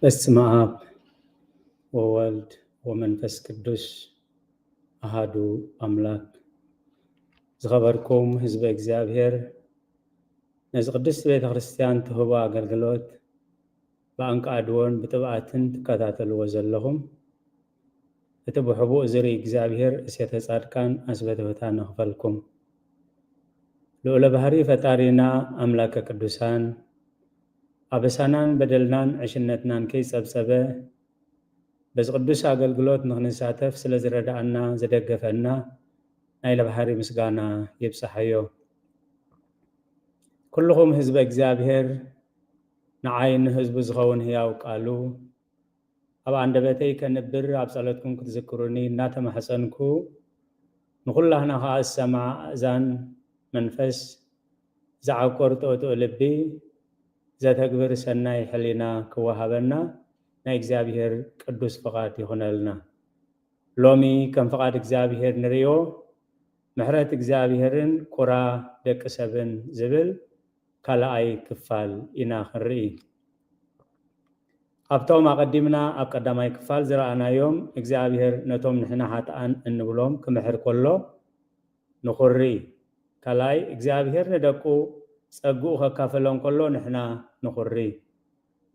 በስመ አብ ወወልድ ወመንፈስ ቅዱስ አሃዱ አምላክ። ዝኸበርኩም ህዝበ እግዚኣብሔር፣ ነዚ ቅድስት ቤተ ክርስቲያን ትህቦ ኣገልግሎት ብኣንቃድዎን ብጥብኣትን ትከታተልዎ ዘለኹም፣ እቲ ብሕቡእ ዝርኢ እግዚኣብሔር እሴተ ጻድቃን ኣስበተወታ ንኽፈልኩም። ልዑለ ባህሪ ፈጣሪና ኣምላከ ቅዱሳን፣ ኣበሳናን በደልናን ዕሽነትናን ከይጸብጸበ፣ በዚ ቅዱስ ኣገልግሎት ንኽንሳተፍ ስለ ዝረዳኣና፣ ዝደገፈና፣ ናይ ለባህሪ ምስጋና ይብጽሓዮ። ኩልኹም ህዝበ እግዚኣብሔር፣ ንዓይ ንህዝቡ ዝኸውን ህያው ቃሉ፣ ኣብ ኣንደበተይ ከንብር፣ ኣብ ጸሎትኩም ክትዝክሩኒ እናተማሕጸንኩ፣ ንኹላህና ኸኣ ዝሰምዓ ኣእዛን መንፈስ፣ ዝዓቁር ጥኡጥኡ ልቢ፣ ዘተግብር ሰናይ ሕሊና ክወሃበና ናይ እግዚኣብሔር ቅዱስ ፍቓድ ይኹነልና። ሎሚ ከም ፍቓድ እግዚኣብሔር ንርእዮ፣ ምሕረት እግዚኣብሔርን ኩራ ደቂ ሰብን ዝብል ካልኣይ ክፋል ኢና ክንርኢ። ኣብቶም ኣቐዲምና ኣብ ቀዳማይ ክፋል ዝረኣናዮም እግዚኣብሔር ነቶም ንሕና ሓጥኣን እንብሎም ክምሕር ከሎ ንኹሪ። ካልኣይ እግዚኣብሔር ንደቁ ጸግኡ ከካፈሎም ከሎ ንሕና ንኹሪ።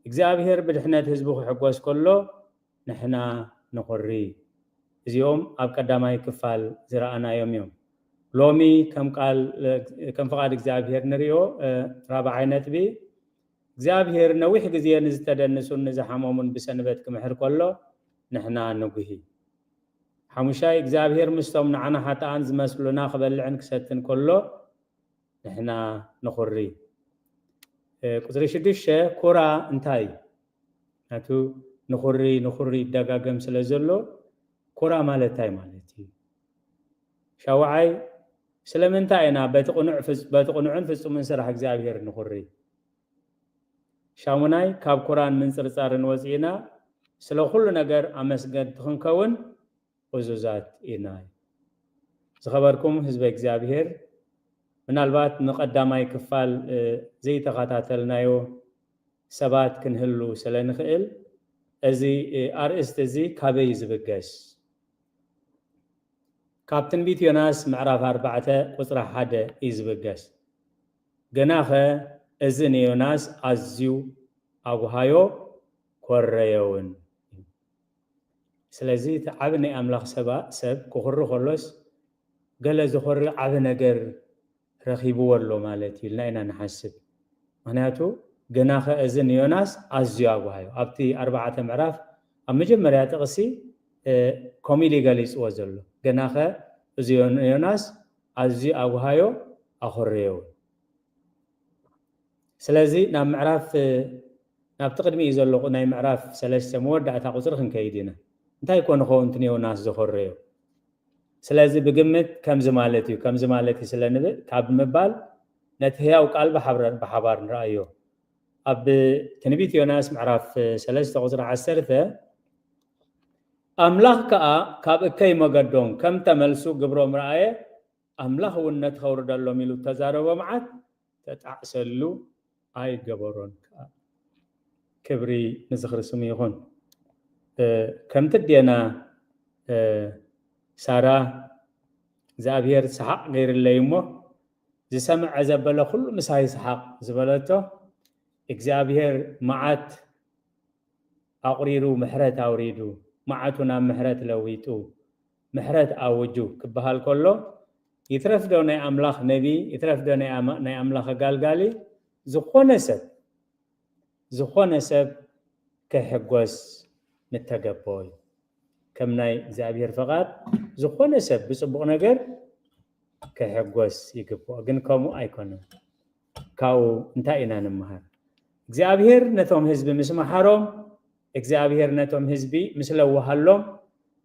እግዚኣብሔር ብድሕነት ህዝቡ ክሕጎስ ከሎ ንሕና ንኹሪ። እዚኦም ኣብ ቀዳማይ ክፋል ዝረኣናዮም እዮም። ሎሚ ከም ቃል፣ ከም ፍቓድ እግዚኣብሔር ንሪኦ፣ እ፣ ራብዓይ ነጥቢ፣ እግዚኣብሔር ነዊሕ ግዜ ንዝተደንሱን ንዝሓመሙን ብሰንበት ክምሕር ከሎ ንሕና ንጉሂ። ሓሙሻይ፣ እግዚኣብሔር ምስቶም ንዓና ሓጥኣን ዝመስሉና ክበልዕን ክሰትን ከሎ ንሕና ንኹሪ። እ፣ ቁጽሪ ሽዱሽተ፣ ኩራ እንታይ እዩ? ምኽንያቱ ንኹሪ፣ ንኹሪ ይደጋገም ስለ ዘሎ፣ ኩራ ማለት እንታይ ማለት እዩ? ሻውዓይ፣ ስለምንታይ ኢና በቲ ቅኑዕ ፍጽ-፣ በቲ ቅኑዕን ፍጹምን ስራሕ እግዚኣብሔር ንኹሪ? ሻሙናይ፣ ካብ ኩራን ምንጽርጻርን ወጺእና ስለ ኩሉ ነገር ኣመስገንቲ ክንከውን እዙዛት ኢና። ዝኸበርኩም ህዝበ እግዚኣብሔር፣ ምናልባት ንቐዳማይ ክፋል፣ እ፣ ዘይተኸታተልናዮ ሰባት ክንህሉ ስለ ንኽእል፣ እዚ፣ እ፣ ኣርእስቲ እዚ ካበይ እዩ ዝብገስ? ካብ ትንቢት ዮናስ ምዕራፍ ኣርባዕተ ቁጽሪ ሓደ እዩ ዝብገስ። ገናኸ እዚ ንዮናስ ኣዝዩ ኣጉሃዮ፣ ኮረዮ እውን። ስለዚ እቲ ዓቢ ናይ ኣምላኽ ሰባ-፣ ሰብ ክኹሪ ከሎስ ገለ ዝኾሪ ዓቢ ነገር ረኺብዎ ኣሎ ማለት እዩ ኢልና ኢና ንሓስብ። ምኽንያቱ ገናኸ እዚ ንዮናስ ኣዝዩ ኣጉሃዮ። ኣብቲ ኣርባዕተ ምዕራፍ ኣብ መጀመርያ ጥቕሲ፣ እ፣ ኮሚል እዩ ገሊጽዎ ዘሎ። ገናኸ እዚ ዮን-፣ ዮናስ ኣዝዩ ኣጉሃዮ፣ ኣኾረዮ እውን። ስለዚ ናብ ምዕራፍ፣ ናብቲ ቅድሚኡ ዘሎ ናይ ምዕራፍ ሰለስተ መወዳእታ ቁጽሪ ክንከይድ ኢና። እንታይ ኮን ኸውን እቲ ንዮናስ ዘኾረዮ? ስለዚ ብግምት ከምዚ ማለት እዩ፣ ከምዚ ማለት እዩ ስለ ንብል ካብ ምባል ነቲ ህያው ቃል ብሓብረ-፣ ብሓባር ንረኣዮ። ኣብ ትንቢት ዮናስ ምዕራፍ ሰለስተ ቁጽሪ ዓሰርተ፣ ኣምላኽ ከኣ ካብ እከይ መገዶም ከም ተመልሱ ግብሮም ረኣየ፣ ኣምላኽ እውን ነቲ ከውርደሎም ኢሉ እተዛረቦ መዓት ተጣዕሰሉ ኣይገበሮን ከኣ። ክብሪ ንዝኽሪ ስሙ ይኹን። እ፣ ከምቲ ኣዴና፣ እ፣ ሳራ እግዚኣብሔር ሰሓቕ ገይርለይ እሞ ዝሰምዐ ዘበለ ኩሉ ምሳይ ሰሓቕ ዝበለቶ እግዚኣብሔር መዓት ኣቑሪሩ ምሕረት ኣውሪዱ፣ መዓቱ ናብ ምሕረት ለዊጡ፣ ምሕረት ኣውጁ ክበሃል ከሎ፣ ይትረፍ ዶ ናይ ኣምላኽ ነቢ፣ ይትረፍ ዶ ናይ ኣማ-፣ ናይ ኣምላኽ ኣጋልጋሊ፣ ዝኾነ ሰብ፣ ዝኾነ ሰብ ክሕጎስ ምተገበኦ እዩ። ከም ናይ እግዚኣብሔር ፈቓድ ዝኾነ ሰብ ብጽቡቕ ነገር ክሕጎስ ይግብኦ። ግን ከምኡ ኣይኮነን። ካብኡ እንታይ ኢና ንምሃር? እግዚኣብሔር ነቶም ህዝቢ ምስ መሓሮም፣ እግዚኣብሔር ነቶም ህዝቢ ምስ ለወሃሎም፣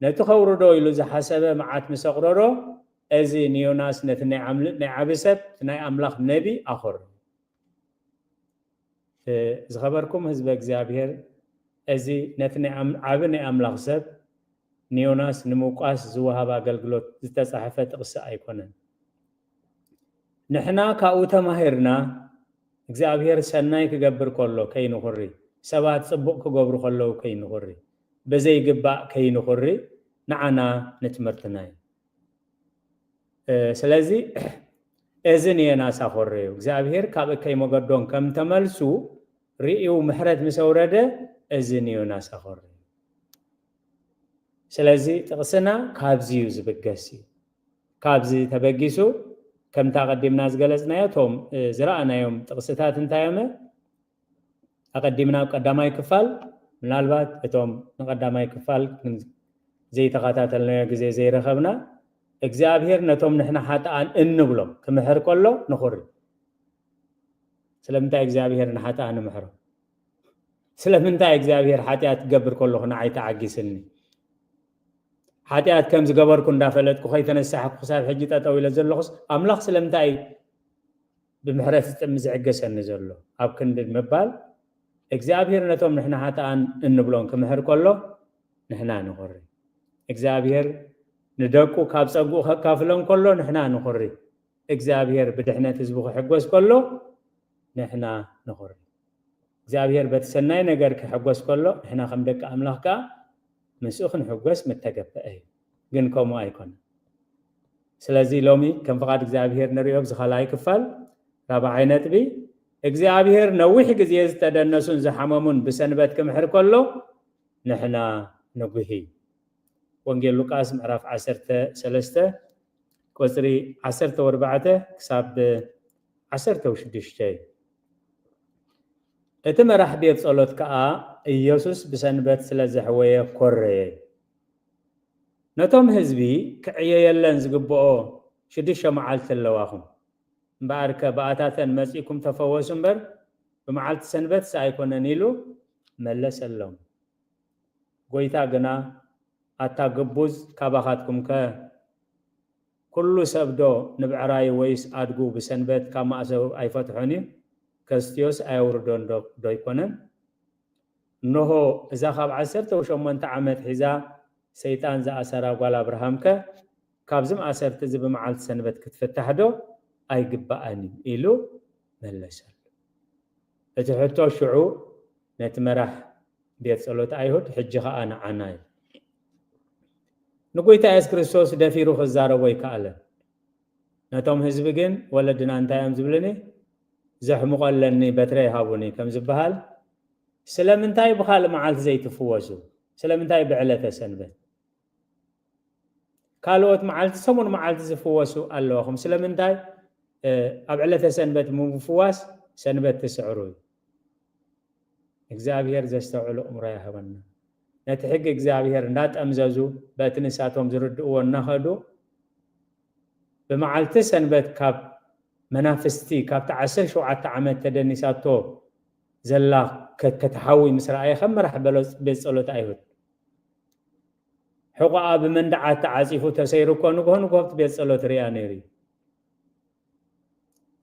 ነቲ ከውርዶ ኢሉ ዝሓሰበ መዓት ምስ ኣቕረሮ፣ እዚ ንዮናስ ነቲ ናይ ኣምል-፣ ናይ ዓቢ ሰብ፣ እቲ ናይ ኣምላኽ ነቢ ኣኾሮ። እ፣ ዝኸበርኩም ህዝበ እግዚኣብሔር፣ እዚ ነቲ ናይ ኣም-፣ ዓቢ ናይ ኣምላኽ ሰብ ንዮናስ ንምውቃስ ዝወሃብ ኣገልግሎት ዝተጻሕፈ ጥቕሲ ኣይኮነን። ንሕና ካብኡ ተማሂርና፣ እግዚኣብሔር ሰናይ ክገብር ከሎ ከይንኹሪ፣ ሰባት ጽቡቕ ክገብሩ ከለዉ ከይንኹሪ፣ ብዘይግባእ ከይንኹሪ ንዓና ንትምህርትና እዩ። ስለዚ እዚ ንዮናስ ኣኾረዩ እግዚኣብሔር ካብ እከይ መገዶም ከም ተመልሱ ርእዩ ምሕረት ምስ ኣውረደ፣ እዚ ንዮናስ ኣኾረዩ። ስለዚ ጥቕስና ካብዚ እዩ ዝብገስ እዩ። ካብዚ ተበጊሱ ከምታ ቀዲምና ዝገለጽናዮ እቶም ዝረኣናዮም ጥቕስታት እንታይ እዮመ? ኣቐዲምና ኣብ ቀዳማይ ክፋል ምናልባት እቶም ንቐዳማይ ክፋል ዘይተኸታተልናዮ ግዜ ዘይረኸብና እግዚኣብሔር ነቶም ንሕና ሓጥኣን እንብሎም ክምሕር ከሎ ንኹሪ። ስለምንታይ እግዚኣብሔር ንሓጥኣን ንምሕሮ? ስለምንታይ እግዚኣብሔር ሓጢኣት ክገብር ከለኹ ንዓይ ተዓጊስኒ? ሓጢኣት ከም ዝገበርኩ እንዳፈለጥኩ ከይተነሳሕኩ ክሳብ ሕጂ ጠጠው ኢለ ዘለኹስ ኣምላኽ ስለምንታይ ብምሕረት ዝጥሚ ዝዕገሰኒ ዘሎ ኣብ ክንዲ ምባል እግዚኣብሔር ነቶም ንሕና ሓጥኣን እንብሎም ክምሕር ከሎ ንሕና ንኹሪ። እግዚኣብሔር ንደቁ ካብ ጸግኡ ከካፍሎም ከሎ ንሕና ንኹሪ። እግዚኣብሔር ብድሕነት ህዝቡ ክሕጎስ ከሎ ንሕና ንኹሪ። እግዚኣብሔር በቲ ሰናይ ነገር ክሕጎስ ከሎ ንሕና ከም ደቂ ኣምላኽ ከኣ ምስኡ ክንሕጎስ ምተገበአ እዩ። ግን ከምኡ ኣይኮነ። ስለዚ ሎሚ ከም ፍቓድ እግዚኣብሔር ንሪኦ ኣብዚ ካልኣይ ክፋል ራብዓይ ነጥቢ እግዚኣብሔር ነዊሕ ግዜ ዝተደነሱን ዝሓመሙን ብሰንበት ክምሕር ከሎ ንሕና ንጉሂ። ወንጌል ሉቃስ ምዕራፍ ዓሰርተ ሰለስተ ቁፅሪ ዓሰርተ ወርባዕተ ክሳብ ዓሰርተ ሽዱሽተ እዩ። እቲ መራሕ ቤት ጸሎት ከኣ ኢየሱስ ብሰንበት ስለ ዘሕወየ ኮረየ። ነቶም ህዝቢ ክዕየየለን ዝግብኦ ሽዱሽተ መዓልቲ ኣለዋኹም። እምበኣርከ ብኣታተን መጺእኩም ተፈወሱ እምበር ብመዓልቲ ሰንበትስ ኣይኮነን ኢሉ መለሰሎም። ጎይታ ግና ኣታ ግቡዝ ካባኻትኩምከ ኩሉ ሰብዶ ንብዕራዩ ወይስ ኣድጉ ብሰንበት ካብ ማእሰሩ ኣይፈትሖን እዩ? ከስትዮስ ኣየውርዶን ዶ ኣይኮነን? እንሆ እዛ ካብ ዓሰርተ ሸሞንተ ዓመት ሒዛ ሰይጣን ዝኣሰራ ጓል ኣብርሃምከ ካብዚ ማእሰርቲ እዚ ብመዓልቲ ሰንበት ክትፍታሕ ዶ ኣይግባኣን እዩ? ኢሉ መለሰሉ። እቲ ሕቶ ሽዑ ነቲ መራሕ ቤት ጸሎት ኣይሁድ ሕጂ ኸኣ ንዓና እዩ። ንጎይታ የሱስ ክርስቶስ ደፊሩ ክዛረቦ ኣይከኣለን። ነቶም ህዝቢ ግን ወለድና እንታይ እዮም ዝብልኒ? ዘሕምቖ ኣለኒ በትረ ይሃቡኒ ከም ዝበሃል ስለምንታይ ብኻልእ መዓልቲ ዘይትፍወሱ? ስለምንታይ ብዕለተ ሰንበት? ካልኦት መዓልቲ ሰሙን መዓልቲ ዝፍወሱ ኣለዋኹም ስለምንታይ ኣብ ዕለተ ሰንበት ምፍዋስ ሰንበት ትስዕሩ እዩ? እግዚኣብሔር ዘስተውዕሉ እምሮ ያህበና። ነቲ ሕጊ እግዚኣብሔር እንዳጠምዘዙ በቲ ንሳቶም ዝርድእዎ እናኸዱ ብመዓልቲ ሰንበት ካብ መናፍስቲ ካብቲ ዓሰርተ ሸውዓተ ዓመት ተደኒሳቶ ዘላ ከተሓዊ ምስ ረኣየ ከም መራሕ ቤት ጸሎት ኣይሁድ ሕቆኣ ብመንድዓት ተዓጺፉ ተሰይሩ እኮ ንግሆ ንግሆ ኣብቲ ቤት ጸሎት ርያ ነይሩ እዩ።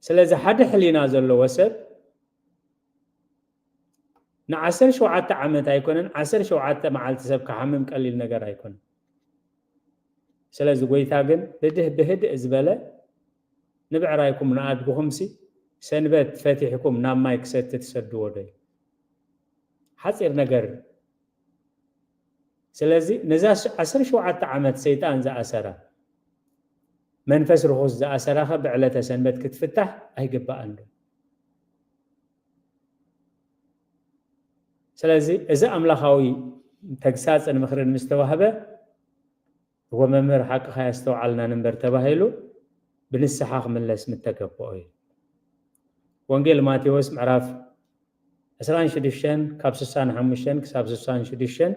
ስለዚ ሓደ ሕሊና ዘለዎ ሰብ ንዓሰርተ ሸውዓተ ዓመት ኣይኮነን ዓሰርተ ሸውዓተ መዓልቲ ሰብ ክሓምም ቀሊል ነገር ኣይኮነን። ስለዚ ጎይታ ግን ብድህ ብህድእ ዝበለ ንብዕራይኩም ንኣድግኹምሲ ሰንበት ፈቲሕኩም ናብ ማይ ክሰቲ ትሰድዎ ዶ? ሓፂር ነገር። ስለዚ ነዛ ዓሰርተ ሸውዓተ ዓመት ሰይጣን ዝኣሰራ መንፈስ ርኹስ ዝኣሰራኸ ብዕለተ ሰንበት ክትፍታሕ ኣይግባኣን ዶ? ስለዚ እዚ ኣምላኻዊ ተግሳፅን ምኽርን ምስ ተዋህበ እወ መምህር ሓቅኻ የስተውዓልና ንንበር ተባሂሉ ብንስሓ ክምለስ ምተገበኦ እዩ። ወንጌል ማቴዎስ ምዕራፍ ዕስራን ሽዱሽተን ካብ ስሳን ሓሙሽተን ክሳብ ስሳን ሽዱሽተን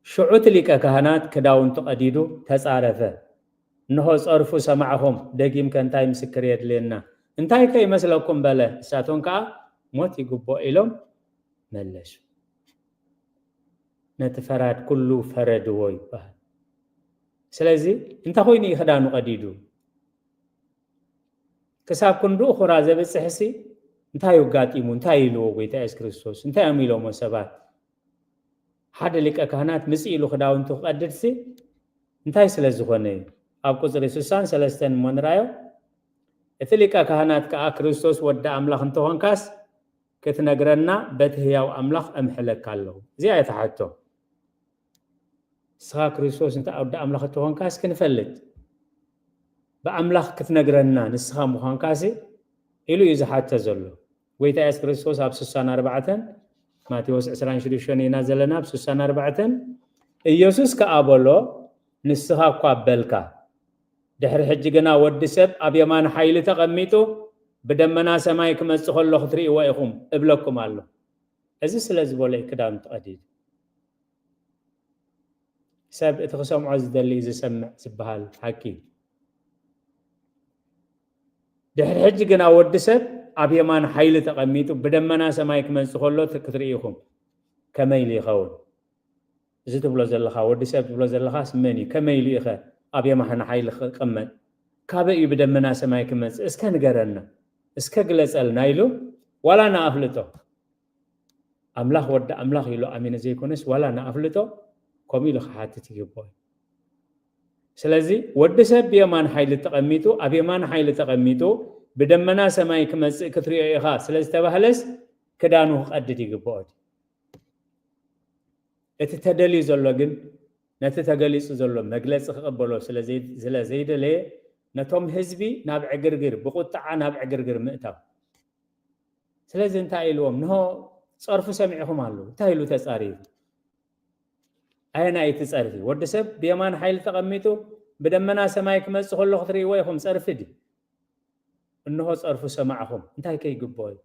ሽዑ እቲ ሊቀ ካህናት ክዳውንቱ ቀዲዱ ተጻረፈ። እንሆ ጸርፉ ሰማዕኹም፣ ደጊምከ እንታይ ምስክር የድልየና? እንታይ ከ ይመስለኩም በለ። ንሳቶም ከኣ ሞት ይግብኦ ኢሎም መለሱ። ነቲ ፈራድ ኩሉ ፈረድዎ ይበሃል። ስለዚ እንታይ ኮይኑ እዩ ክዳኑ ቀዲዱ? ክሳብ ክንድኡ ኩራ ዘብጽሕሲ እንታይ እዩ ኣጋጢሙ? እንታይ ኢልዎ ጎይታ የሱስ ክርስቶስ? እንታይ እዮም ኢሎሞ ሰባት? ሓደ ሊቀ ካህናት ምጽእ ኢሉ ክዳውንቱ ክቐድድሲ እንታይ ስለ ዝኾነ እዩ? ኣብ ቁጽሪ ስሳን ሰለስተን እሞ ንርኣዮ። እቲ ሊቀ ካህናት ከኣ ክርስቶስ ወዲ ኣምላኽ እንተኾንካስ ክትነግረና በቲ ህያው ኣምላኽ እምሕለካ ኣለኹ። እዚኣ እያ እታ ሕቶ። ንስኻ ክርስቶስ እንተ ወዲ ኣምላኽ እተኾንካስ ክንፈልጥ፣ ብኣምላኽ ክትነግረና ንስኻ ምዃንካሲ ኢሉ እዩ ዝሓተ ዘሎ። ጎይታ የሱስ ክርስቶስ ኣብ ስሳን ኣርባዕተን፣ ማቴዎስ ዕስራን ሽዱሽተን ኢና ዘለና፣ ኣብ ስሳን ኣርባዕተን፣ ኢየሱስ ከኣ በሎ፣ ንስኻ እኳ በልካ፣ ድሕሪ ሕጂ ግና ወዲ ሰብ ኣብ የማን ሓይሊ ተቐሚጡ ብደመና ሰማይ ክመጽእ ከሎ ክትርእይዎ ኢኹም እብለኩም ኣሎ። እዚ ስለ ዝበሎ እዩ ክዳኑ ተቐዲዱ። ሰብ እቲ ክሰምዖ ዝደሊ እዩ ዝሰምዕ ዝበሃል ሓቂ እዩ። ድሕሪ ሕጂ ግና ወዲ ሰብ ኣብ የማን ሓይሊ ተቐሚጡ ብደመና ሰማይ ክመጽእ ከሎ ክትርኢ ኢኹም። ከመይ ኢሉ ይኸውን? እዚ ትብሎ ዘለኻ፣ ወዲ ሰብ ትብሎ ዘለኻስ መን እዩ? ከመይ ኢሉ ኢኸ ኣብ የማን ሓይሊ ክቕመጥ? ካበይ እዩ ብደመና ሰማይ ክመጽእ? እስከ ንገረና፣ እስከ ግለጸልና ኢሉ ዋላ ንኣፍልጦ ኣምላኽ ወዲ ኣምላኽ ኢሉ ኣሚነ ዘይኮነስ ዋላ ንኣፍልጦ ከምኡ ኢሉ ክሓትት ይግብኦ እዩ። ስለዚ ወዲ ሰብ ብየማን ሓይሊ ተቐሚጡ፣ ኣብ የማን ሓይሊ ተቐሚጡ ብደመና ሰማይ ክመጽእ ክትሪኦ ኢኻ ስለ ዝተባህለስ ክዳኑ ክቐድድ ይግብኦ እዩ። እቲ ተደልዩ ዘሎ ግን ነቲ ተገሊጹ ዘሎ መግለጺ ክቕበሎ ስለ ዘይ-፣ ስለ ዘይደለየ ነቶም ህዝቢ ናብ ዕግርግር፣ ብቁጥዓ ናብ ዕግርግር ምእታው። ስለዚ እንታይ ኢልዎም? ንሆ ጸርፉ ሰሚዕኹም ኣለዉ። እንታይ ኢሉ ተጻሪፉ? ኣየናይ እቲ ጸርፊ? ወዲ ሰብ ብየማን ሓይሊ ተቐሚጡ ብደመና ሰማይ ክመጽእ ከሎ ክትርእይዎ ኢኹም። ጸርፊ ድዩ? እንሆ ጸርፉ ሰማዕኹም። እንታይ ከይግብኦ እዩ?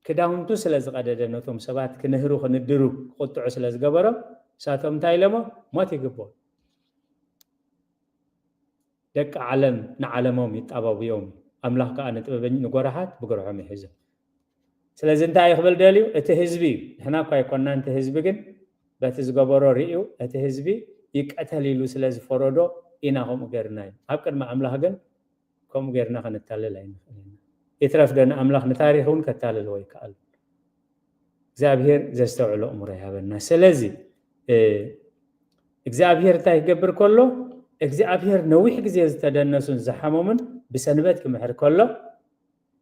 ክዳውንቱ ስለ ዝቐደደ ነቶም ሰባት ክንህሩ ክንድሩ ክቁጥዑ ስለ ዝገበሮም እሳቶም እንታይ ኢሎሞ? ሞት ይግብኦ። ደቂ ዓለም ንዓለሞም ይጣበብዮም፣ ኣምላኽ ከኣ ንጥበበኝ-፣ ንጎራሓት ብግርሖም ይሕዞም። ስለዚ እንታይ እዩ ክብል ደልዩ? እቲ ህዝቢ እዩ። ንሕና እኳ ኣይኮንና፣ እቲ ህዝቢ ግን በቲ ዝገበሮ ርእዩ፣ እቲ ህዝቢ ይቀተል ኢሉ ስለ ዝፈረዶ ኢና ከምኡ ገርና እዩ። ኣብ ቅድሚ ኣምላኽ ግን ከምኡ ገርና ክንታለል ኣይንኽእልን ኢና። ይትረፍ ዶ ንኣምላኽ ንታሪኽ እውን ከታልልዎ ይከኣል። እግዚኣብሔር ዘስተውዕሎ እምሮ ይሃበና። ስለዚ፣ እ፣ እግዚኣብሔር እንታይ ክገብር ከሎ? እግዚኣብሔር ነዊሕ ግዜ ዝተደነሱን ዝሓመሙን ብሰንበት ክምሕር ከሎ፣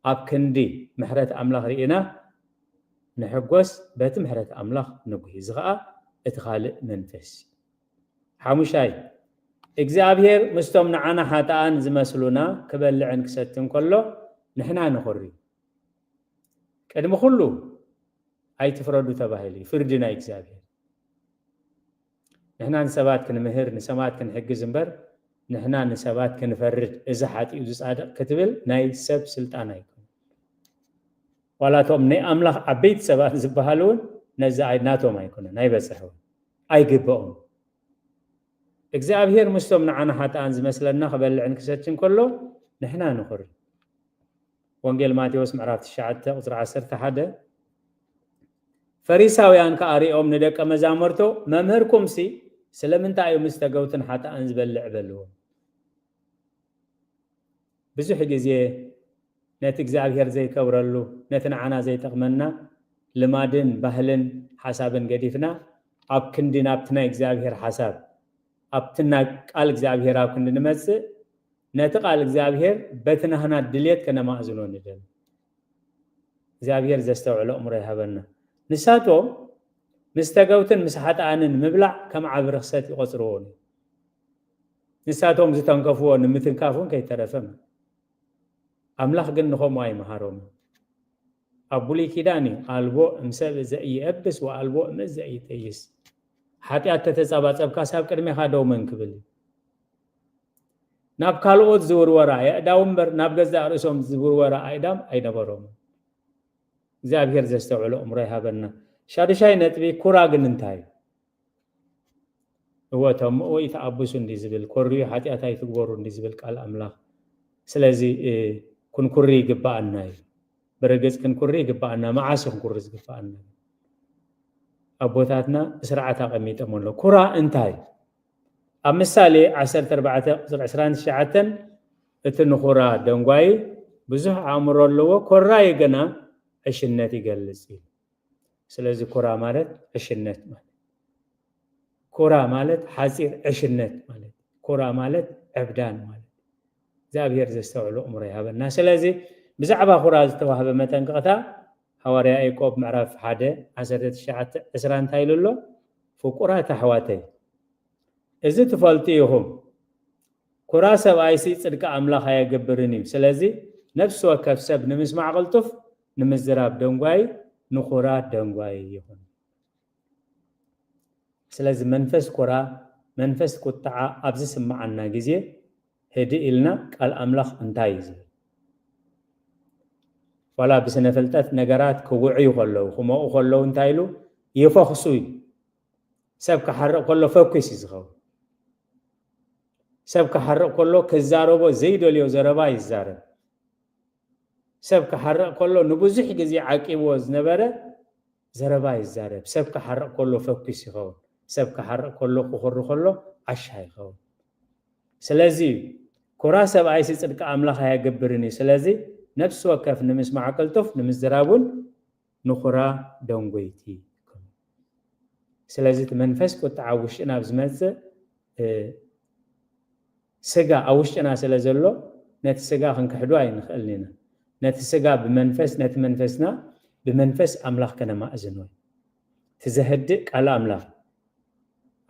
ኣብ ክንዲ ምሕረት ኣምላኽ ርኢና ንሕጎስ፣ በቲ ምሕረት ኣምላኽ ንጉሂ። እዚ ኸኣ እቲ ካልእ መንፈስ እዩ። ሓሙሻይ፣ እግዚኣብሔር ምስቶም ንዓና ሓጥኣን ዝመስሉና ክበልዕን ክሰትን ከሎ ንሕና ንኹሪ። ቅድሚ ኩሉ ኣይትፍረዱ ተባሂሉ እዩ፣ ፍርዲ ናይ እግዚኣብሔር። ንሕና ንሰባት ክንምህር፣ ንሰባት ክንሕግዝ እምበር ንሕና ንሰባት ክንፈርድ፣ እዚ ሓጢኡ ዝጻድቕ ክትብል ናይ ሰብ ስልጣን ኣይኮነን። ዋላ እቶም ናይ ኣምላኽ ዓበይቲ ሰባት ዝበሃሉ እውን ነዚ ኣይ-፣ ናቶም ኣይኮነን፣ ኣይበጽሕውን፣ ኣይግብኦም። እግዚኣብሔር ምስቶም ንዓና ሓጥኣን ዝመስለና ክበልዕን ክሰትን ከሎ ንሕና ንኹሪ። ወንጌል ማቴዎስ ምዕራፍ ትሽዓተ ቁጽሪ ዓሰርተ ሓደ፣ ፈሪሳውያን ከኣ ሪኦም ንደቀ መዛሙርቱ፣ "መምህርኩምሲ ስለምንታይ እዩ ምስ ተገውትን ሓጥኣን ዝበልዕ?" በልዎም። ብዙሕ ግዜ ነቲ እግዚኣብሔር ዘይከብረሉ፣ ነቲ ንዓና ዘይጠቕመና ልማድን ባህልን ሓሳብን ገዲፍና፣ ኣብ ክንዲ ናብቲ ናይ እግዚኣብሔር ሓሳብ፣ ኣብቲ ናይ ቃል እግዚኣብሔር ኣብ ክንዲ ንመጽእ፣ ነቲ ቃል እግዚኣብሔር በቲ ናህና ድልየት ከነማእዝኖ ንደሊ። እግዚኣብሔር ዘስተውዕሎ ኣእምሮ ይሃበና። ንሳቶም ምስ ተገውትን ምስ ሓጥኣንን ምብላዕ ከም ዓቢ ርኽሰት ይቖጽርዎ ነይሮም። ንሳቶም ዝተንከፍዎ ንምትንካፍ እውን ከይተረፈ፣ ኣምላኽ ግን ንኸምኡ ኣይመሃሮምን። ኣብ ብሉይ ኪዳን እዩ፣ "ኣልቦ እምሰብእ ዘኢየብስ ወኣልቦ እምእት ዘኢይጠይስ።" ሓጢኣት ተተጻባጸብካስ ኣብ ቅድሜኻ ደው መን ክብል እዩ? ናብ ካልኦት ዝውርወራ የእዳው እምበር ናብ ገዛእ ርእሶም ዝውርወራ ኣእዳም ኣይነበሮምን። እግዚኣብሔር ዘስተውዕሎ እምሮ ይሃበና። ሻዱሻይ ነጥቢ፣ ኩራ ግን እንታይ እዩ? እወ፣ ተምኡ ይተኣብሱ እንዲ ዝብል፣ ኮርዩ ሓጢኣት ኣይትግበሩ እንዲ ዝብል ቃል ኣምላኽ። ስለዚ፣ እ፣ ክንኩሪ ይግባኣና እዩ። ብርግጽ ክንኩሪ ይግባኣና። መዓስ ክንኩሪ ዝግባኣና? ኣቦታትና ብስርዓት ኣቐሚጦም ኣሎ። ኩራ እንታይ? ኣብ ምሳሌ ዓሰርተ ኣርባዕተ ቁጽሪ ዕስራን ትሽዓተን፣ "እቲ ንኹራ ደንጓዪ ብዙሕ ኣእምሮ ኣለዎ፣ ኮራዪ ግና ዕሽነት ይገልጽ" እዩ። ስለዚ ኩራ ማለት ዕሽነት ማለት፣ ኩራ ማለት ሓጺር ዕሽነት ማለት፣ ኩራ ማለት ዕብዳን ማለት። እግዚኣብሔር ዘስተውዕሎ እምሮ ይሃበና። ስለዚ ብዛዕባ ኩራ ዝተዋህበ መጠንቀቕታ ሃዋርያ ያዕቆብ ምዕራፍ ሓደ ዓሰርተ ትሽዓተ ዕስራ እንታይ ኢሉ ኣሎ? ፍቁራት ኣሕዋተይ፣ እዚ ትፈልጡ ኢኹም፣ ኩራ ሰብኣይሲ ጽድቂ ኣምላኽ ኣየገብርን እዩ። ስለዚ ነፍሲ ወከፍ ሰብ ንምስማዕ ቅልጡፍ፣ ንምዝራብ ደንጓይ፣ ንኹራ ደንጓይ ይኹን። ስለዚ መንፈስ ኩራ፣ መንፈስ ቁጥዓ ኣብ ዝስምዓና ግዜ ህድእ ኢልና ቃል ኣምላኽ እንታይ እዩ ዝብል? ዋላ ብስነ ፍልጠት ነገራት ክውዕዩ ከለዉ፣ ክመቑ ከለዉ እንታይ ኢሉ ይፈኽሱ እዩ። ሰብ ክሓርቕ ከሎ ፈኲስ እዩ ዝኸውን። ሰብ ክሓርቕ ከሎ ክዛረቦ ዘይደልዮ ዘረባ ይዛረብ። ሰብ ክሓርቕ ከሎ ንብዙሕ ግዜ ዓቂብዎ ዝነበረ ዘረባ ይዛረብ። ሰብ ክሓርቕ ከሎ ፈኲስ ይኸውን። ሰብ ክሓርቕ ከሎ ክኹሪ ከሎ ዓሻ ይኸውን። ስለዚ ኩራ ሰብኣይሲ ጽድቂ ኣምላኽ ኣየገብርን እዩ። ስለዚ ነፍሲ ወከፍ ንምስማዕ ቅልጡፍ ንምዝራብ እውን ንኹራ ደንጎይቲ። ስለዚ እቲ መንፈስ ቁጥዓ ኣብ ውሽጥና ኣብ ዝመጽእ ስጋ ኣብ ውሽጥና ስለ ዘሎ ነቲ ስጋ ክንክሕዶ ኣይንኽእልን ኢና። ነቲ ስጋ ብመንፈስ ነቲ መንፈስና ብመንፈስ ኣምላኽ ከነማእዝኖ እዩ። እቲ ዘህድእ ቃል ኣምላኽ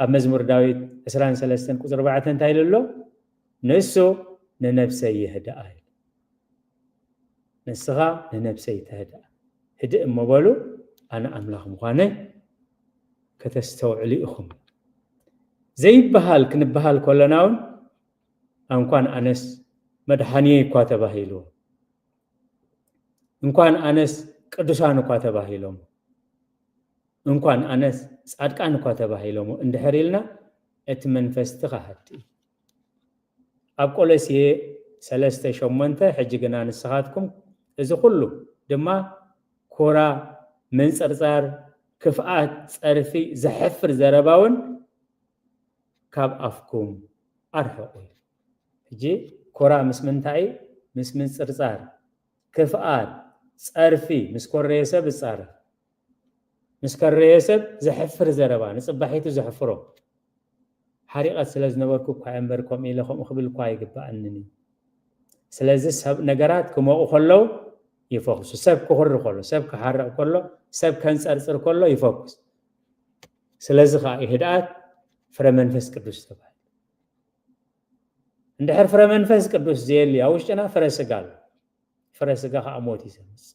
ኣብ መዝሙር ዳዊት ዕስራን ሰለስተን ቁፅሪ ኣርባዕተ እንታይ ኢሉ ኣሎ? ንሱ ንነብሰይ የህድኣ ኢሉ። ንስኻ ንነብሰይ ተህድኣ። ህድእ እሞ በሉ ኣነ ኣምላኽ ምዃነይ ከተስተውዕሉ ኢኹም። ዘይበሃል ክንበሃል ከለና እውን እንኳን ኣነስ መድሓንየይ እኳ ተባሂሉ፣ እንኳን ኣነስ ቅዱሳን እኳ ተባሂሎም፣ እንኳን ኣነስ ጻድቃን እኳ ተባሂሎም እንድሕር ኢልና እቲ መንፈስ እቲ ክሃድእ እዩ። ኣብ ቆሎሴ ሰለስተ ሸሞንተ ሕጂ ግና ንስኻትኩም እዚ ኩሉ ድማ ኮራ፣ ምንጽርጻር፣ ክፍኣት፣ ጸርፊ፣ ዘሕፍር ዘረባ እውን ካብ ኣፍኩም ኣርሕቑ። ሕጂ ኮራ ምስ ምንታይ? ምስ ምንጽርጻር፣ ክፍኣት፣ ጸርፊ፣ ምስ ኮረየ ሰብ ዝጻረፍ፣ ምስ ከረየ ሰብ ዘሕፍር ዘረባ፣ ንጽባሒቱ ዘሕፍሮ። ሓሪቐት ስለ ዝነበርኩ እኳ እየ እምበር ከምኡ ኢለ ከምኡ ክብል እኳ ኣይግባኣንን እዩ። ስለዚ ሰብ ነገራት ክመቑ ከለዉ ይፈኽሱ። ሰብ ክኹሪ ከሎ፣ ሰብ ክሓርቕ ከሎ፣ ሰብ ከንጸርጽር ከሎ ይፈኩስ። ስለዚ ከዓ እዩ ህድኣት ፍረ መንፈስ ቅዱስ ተባሂሉ። እንድሕር ፍረ መንፈስ ቅዱስ ዘየሊ ኣብ ውሽጥና ፍረ ስጋ ኣሎ። ፍረ ስጋ ከዓ ሞት እዩ ዘምጽእ።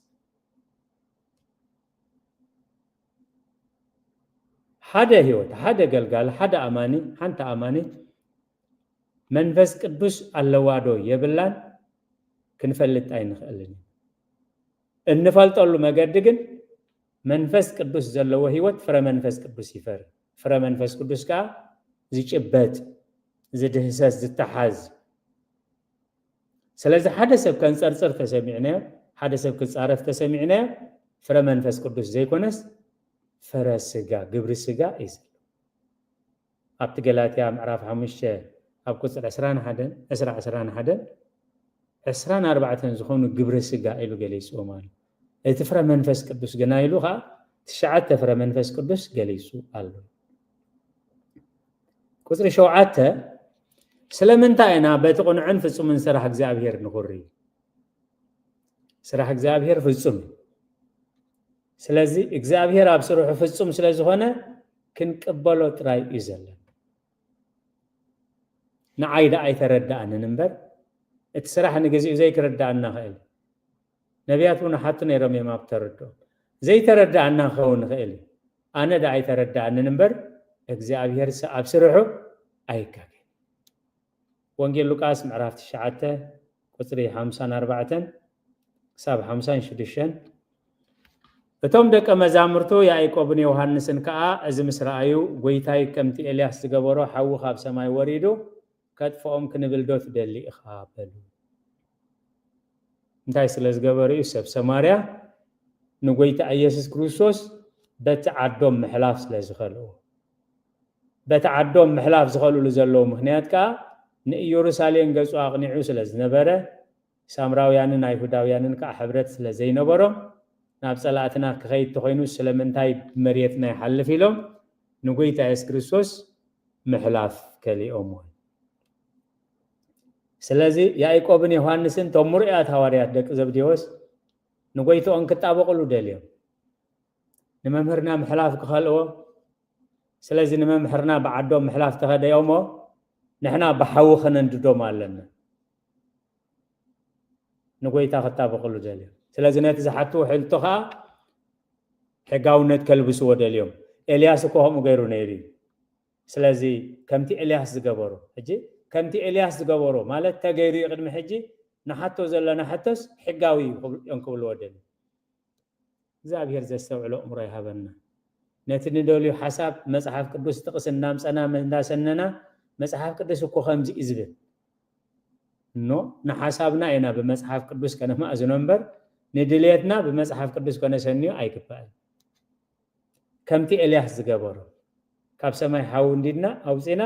ሓደ ህይወት፣ ሓደ ገልጋሊ፣ ሓደ ኣማኒ፣ ሓንቲ ኣማኒ መንፈስ ቅዱስ ኣለዋ ዶ የብላን ክንፈልጥ ኣይንኽእልን። እንፈልጠሉ መገዲ ግን መንፈስ ቅዱስ ዘለዎ ህይወት ፍረ መንፈስ ቅዱስ ይፈሪ። ፍረ መንፈስ ቅዱስ ከዓ ዝጭበጥ፣ ዝድህሰስ፣ ዝተሓዝ። ስለዚ ሓደ ሰብ ከንጸርጽር ተሰሚዕናዮ፣ ሓደ ሰብ ክጻረፍ ተሰሚዕናዮ፣ ፍረ መንፈስ ቅዱስ ዘይኮነስ ፍረ ስጋ፣ ግብሪ ስጋ እዩ ዘሎ። ኣብቲ ገላትያ ምዕራፍ ሓሙሽተ ኣብ ቁጽሪ ዕስራን ሓደን፣ ዕስራ ዕስራን ሓደን፣ ዕስራን ኣርባዕተን ዝኾኑ ግብሪ ስጋ ኢሉ ገሊጽዎም ኣሎ። እቲ ፍረ መንፈስ ቅዱስ ግና ኢሉ ኸዓ ትሽዓተ ፍረ መንፈስ ቅዱስ ገሊጹ ኣሎ። ቁጽሪ ሸውዓተ፣ ስለምንታይ ኢና በቲ ቅኑዕን ፍጹምን ስራሕ እግዚኣብሔር ንኹሪ? ስራሕ እግዚኣብሔር ፍጹም እዩ። ስለዚ እግዚኣብሔር ኣብ ስርሑ ፍጹም ስለ ዝኾነ ክንቅበሎ ጥራይ እዩ ዘለና። ንዓይ ደኣ ኣይተረድኣንን እምበር እቲ ስራሕ ንግዚኡ ዘይክርድኣና ኽእል። ነቢያት እውን ሓቱ ነይሮም እዮም ኣብ ተረድኦም። ዘይተረድኣና ክኸውን ይኽእል እዩ። ኣነ ደኣ ኣይተረድኣንን እምበር እግዚኣብሔር ስ-፣ ኣብ ስርሑ ኣይጋገን። ወንጌል ሉቃስ ምዕራፍ ትሽዓተ ቁጽሪ ሓምሳን ኣርባዕተን ክሳብ ሓምሳን ሽዱሽተን፣ እቶም ደቀ መዛሙርቱ ያዕቆብን ዮሃንስን ከኣ እዚ ምስ ረኣዩ፣ "ጐይታይ፣ ከምቲ ኤልያስ ዝገበሮ ሓዊ ካብ ሰማይ ወሪዱ ከጥፍኦም ክንብል ዶ ትደሊ ኢኻ?" በሉ። እንታይ ስለ ዝገበሩ እዩ? ሰብ ሰማርያ ንጐይታ ኢየሱስ ክርስቶስ በቲ ዓዶም ምሕላፍ ስለ ዝኸልኡ። በቲ ዓዶም ምሕላፍ ዝኸልእሉ ዘለዉ ምኽንያት ከኣ ንኢየሩሳሌም ገጹ ኣቕኒዑ ስለ ዝነበረ፣ ሳምራውያንን ኣይሁዳውያንን ከኣ ሕብረት ስለ ዘይነበሮም፣ ናብ ጸላእትና ክኸይድ ተኾይኑ ስለምንታይ ብመሬትና ይሓልፍ ኢሎም ንጐይታ የሱስ ክርስቶስ ምሕላፍ ከሊኦምዎ። ስለዚ ያዕቆብን ዮሃንስን፣ እቶም ምሩያት ሃዋርያት ደቂ ዘብዴዎስ፣ ንጐይትኦም ክጣበቕሉ ደልዮም። ንመምህርና ምሕላፍ ክኸልእዎ። ስለዚ ንመምህርና ብዓዶም ምሕላፍ ተኸደዮሞ ንሕና ብሓዊ ከነንድዶም ኣለና። ንጎይታ ክጣበቕሉ ደልዮም። ስለዚ ነቲ ዝሓትዎ ሕልቶ ከዓ ሕጋውነት ከልብስዎ ደልዮም። ኤልያስ እኮ ከምኡ ገይሩ ነይሩ እዩ። ስለዚ ከምቲ ኤልያስ ዝገበሩ፣ ሕጂ ከምቲ ኤልያስ ዝገበሩ ማለት ተገይሩ እዩ ቅድሚ ሕጂ፣ ንሓቶ ዘለና ሕቶስ ሕጋዊ እዩ ክብ-፣ እዮም ክብልዎ ደልዩ። እግዚኣብሔር ዘስተውዕሎ እምሮ ይሃበና። ነቲ ንደልዩ ሓሳብ መጽሓፍ ቅዱስ ጥቕስ እናምጸና እንዳሰነና፣ መጽሓፍ ቅዱስ እኮ ከምዚ እዩ ዝብል። ኖ፣ ንሓሳብና ኢና ብመጽሓፍ ቅዱስ ከነማእዝኖ እምበር፣ ንድልየትና ብመጽሓፍ ቅዱስ ከነሰንዮ ኣይግባእን። ከምቲ ኤልያስ ዝገበሮ፣ ካብ ሰማይ ሓዊ እንዲድና ኣውጺና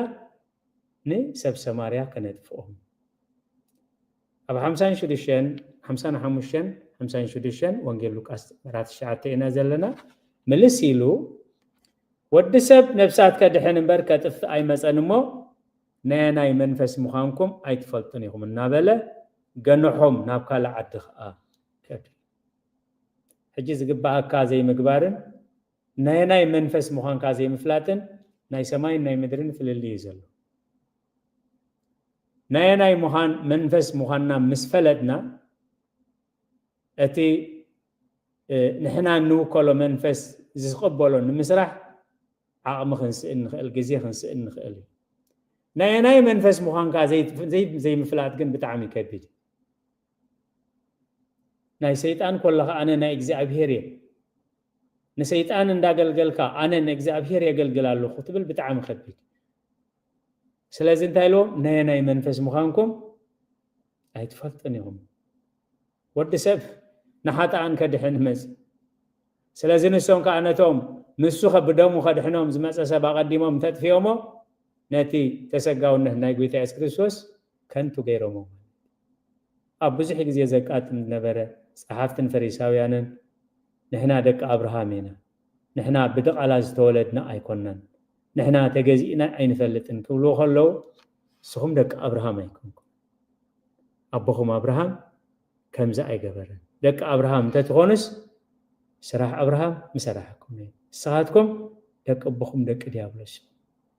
ንሰብ ሰማርያ ከነጥፍኦም። ኣብ ሓምሳን ሽዱሽተን፣ ሓምሳን ሓሙሽተን፣ ሓምሳን ሽዱሽተን ወንጌል ሉቃስ ምዕራፍ ትሽዓተ ኢና ዘለና። ምልስ ኢሉ፣ "ወዲ ሰብ ነፍሳት ከድሕን እምበር ከጥፍእ ኣይመጸን እሞ፣ ናየናይ መንፈስ ምዃንኩም ኣይትፈልጡን ኢኹም" እናበለ ገንሖም፣ ናብ ካልእ ዓዲ ኸኣ ከዱ። ሕጂ ዝግባኣካ ዘይምግባርን ናየናይ መንፈስ ምዃንካ ዘይምፍላጥን ናይ ሰማይን ናይ ምድርን ፍልልይ እዩ ዘሎ። ናየናይ ምዃን መንፈስ ምዃንና ምስ ፈለጥና፣ እቲ፣ እ፣ ንሕና እንውከሎ መንፈስ ዝቕበሎ ንምስራሕ ዓቕሚ ክንስእን ንኽእል፣ ግዜ ክንስእን ንኽእል እዩ። ናየናይ መንፈስ ምዃንካ ዘይ-፣ ዘይ-፣ ዘይምፍላጥ ግን ብጣዕሚ ይከብድ እዩ። ናይ ሰይጣን ኮለኻ ኣነ ናይ እግዚኣብሔር እየ፣ ንሰይጣን እንዳገልገልካ ኣነ ንእግዚኣብሔር የገልግል ኣለኹ ትብል ብጣዕሚ ከቢድ። ስለዚ እንታይ ኢልዎም? "ናየናይ መንፈስ ምዃንኩም ኣይትፈልጡን ኢኹም። ወዲ ሰብ ንሓጥኣን ከድሕን መጽ-፣ ስለዚ ንሶም ከኣ ነቶም ንሱ ከ-፣ ብደሙ ከድሕኖም ዝመጸ ሰብ ኣቐዲሞም እንተጥፊኦሞ፣ ነቲ ተሰጋውነት ናይ ጎይታ የሱስ ክርስቶስ ከንቱ ገይሮሞ." ኣብ ብዙሕ ግዜ ዘጋጥም ዝነበረ፣ ጸሓፍትን ፈሪሳውያንን፣ "ንሕና ደቂ ኣብርሃም ኢና፣ ንሕና ብድቓላ ዝተወለድና ኣይኮናን፣ ንሕና ተገዚእና ኣይንፈልጥን" ክብልዎ ከለዉ፣ "ንስኹም ደቂ ኣብርሃም ኣይኮንኩም፣ ኣቦኹም ኣብርሃም ከምዚ ኣይገበረን። ደቂ ኣብርሃም እንተትኾኑስ፣ ስራሕ ኣብርሃም ምሰራሕኩም ነይሩ። ንስኻትኩም ደቂ ኣቦኹም ደቂ ዲያብሎስ ኢኹም።